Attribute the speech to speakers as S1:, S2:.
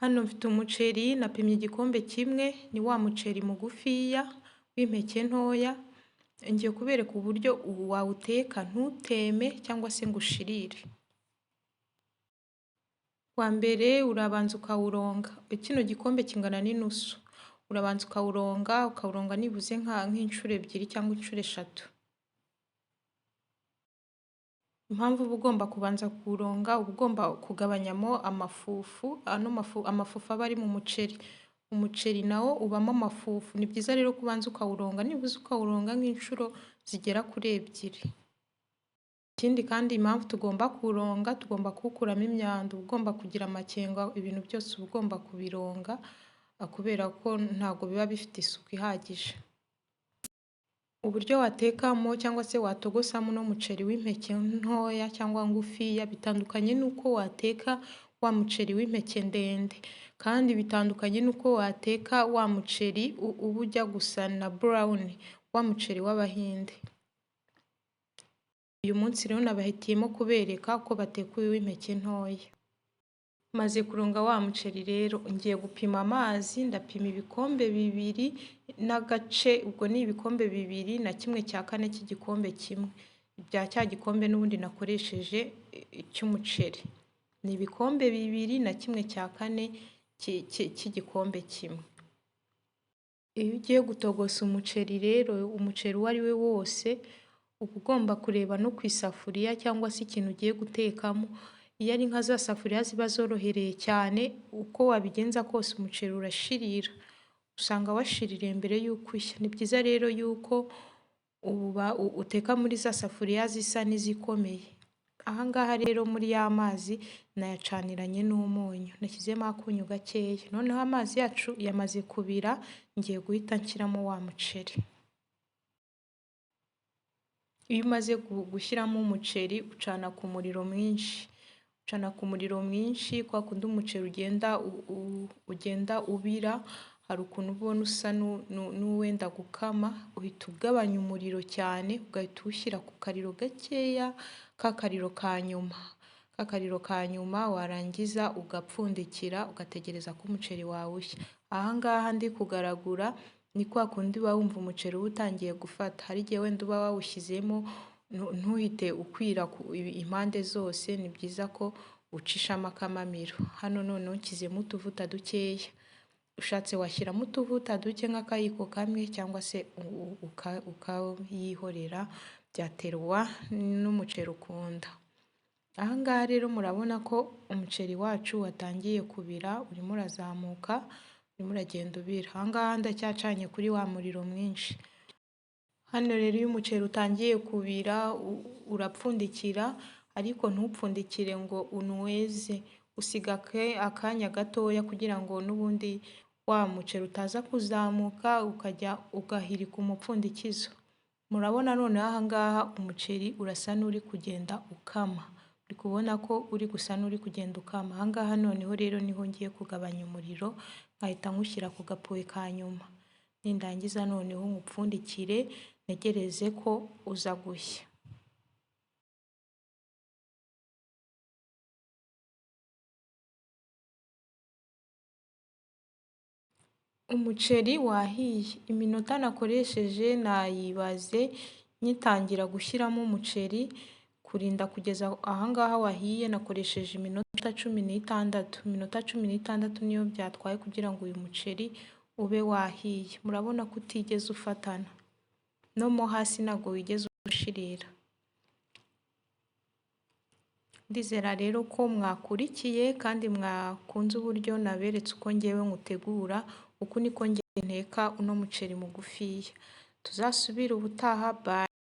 S1: Hano mfite umuceri, napimye igikombe kimwe, ni wa muceri mugufiya w'impeke ntoya, ngiye kubereka uburyo wawuteka ntuteme cyangwa se ngo ushirire. Wa mbere urabanza ukawuronga, kino gikombe kingana n'inusu, urabanza ukawuronga, ukawuronga nibuze nk'inshuro ebyiri cyangwa inshuro eshatu. Impamvu uba ugomba kubanza kuwuronga, uba ugomba kugabanyamo amafufu, ano mafu, amafufu aba ari mu muceri. Umuceri nawo ubamo amafufu, ni byiza rero kubanza ukawuronga, nibuze ukawuronga nk'inshuro zigera kuri ebyiri. Ikindi kandi impamvu tugomba kuwuronga, tugomba kuwukuramo imyanda, uba ugomba kugira amakenga, ibintu byose uba ugomba kubironga, kubera ko ntabwo biba bifite isuku ihagije. Uburyo watekamo cyangwa se watogosamo uno muceri w'impeke ntoya cyangwa ngufiya bitandukanye n'uko wateka wa muceri w'impeke ndende, kandi bitandukanye n'uko wateka wa muceri uba ujya gusa na brown, wa muceri w'Abahinde. Uyu munsi rero nabahitiyemo kubereka uko bateka uyu w'impeke ntoya. Maze kuronga wa muceri rero, ngiye gupima amazi, ndapima ibikombe bibiri n'agace, ubwo ni ibikombe bibiri na kimwe cya kane cy'igikombe kimwe, bya cya gikombe n'ubundi nakoresheje cy'umuceri. Ni ibikombe bibiri na kimwe cya kane cy'igikombe kimwe. Iyo ugiye gutogosa umuceri rero, umuceri uwo ari we wose, uba ugomba kureba no ku isafuriya cyangwa se ikintu ugiye gutekamo. Iyo ari nka za safuriya ziba zorohereye cyane, uko wabigenza kose umuceri urashirira, usanga washiririye mbere y'uko ushya. Ni byiza rero yuko uteka muri za safuriya zisa n'izikomeye. Aha ngaha rero muri ya mazi nayacaniranye n'umunyu, nashyizemo akunyu gakeya. Noneho amazi yacu yamaze kubira, ngiye guhita nshyiramo wa muceri. Iyo umaze gushyiramo umuceri ucana ku muriro mwinshi, ucana ku muriro mwinshi kwa kundi umuceri ugenda ubira, hari ukuntu ubona usa n'uwenda gukama, uhita ugabanya umuriro cyane, ugahita uwushyira ku kariro gakeya, ka kariro ka nyuma, ka kariro ka nyuma warangiza ugapfundikira, ugategereza ko umuceri wawe ushya. Aha ngaha ndi kugaragura ni kwa kundi uba wumva umuceri uba utangiye gufata, hari igihe wenda uba wawushyizemo ntuhite ukwira impande zose, ni byiza ko ucishamo akamamiro. Hano noneho nshyizemo utuvuta dukeya, ushatse washyiramo utuvuta duke nk'akayiko kamwe cyangwa se ukayihorera, byaterwa n'umuceri ukunda. Aha ngaha rero murabona ko umuceri wacu watangiye kubira, urimo urazamuka, urimo uragenda ubira. Aha ngaha ndacyacanye kuri wa muriro mwinshi. Hano rero iyo umuceri utangiye kubira urapfundikira, ariko ntupfundikire ngo unyweze, usiga akanya gatoya kugira ngo n'ubundi wa muceri utaza kuzamuka ukajya ugahirika umupfundikizo. Murabona noneho aha ngaha umuceri urasa n'uri kugenda ukama, uri kubona ko uri gusa n'uri kugenda ukama. Aha ngaha noneho rero niho ngiye kugabanya umuriro, nkahita nywushyira ku gapuwe ka nyuma. Nindangiza noneho nywupfundikire, ntegereze ko uza gushya. Umuceri wahiye, iminota nakoresheje nayibaze ngitangira gushyiramo umuceri, kurinda kugeza aha ngaha wahiye nakoresheje iminota 16. Iminota 16 niyo byatwaye kugira ngo uyu muceri ube wahiye. Murabona ko utigeze ufatana, no mo hasi ntabwo wigeze ushirira. Ndizera rero ko mwakurikiye kandi mwakunze uburyo naberetse uko ngewe nywutegura, uku niko ngewe nteka uno muceri mugufiya. Tuzasubire ubutaha, bye.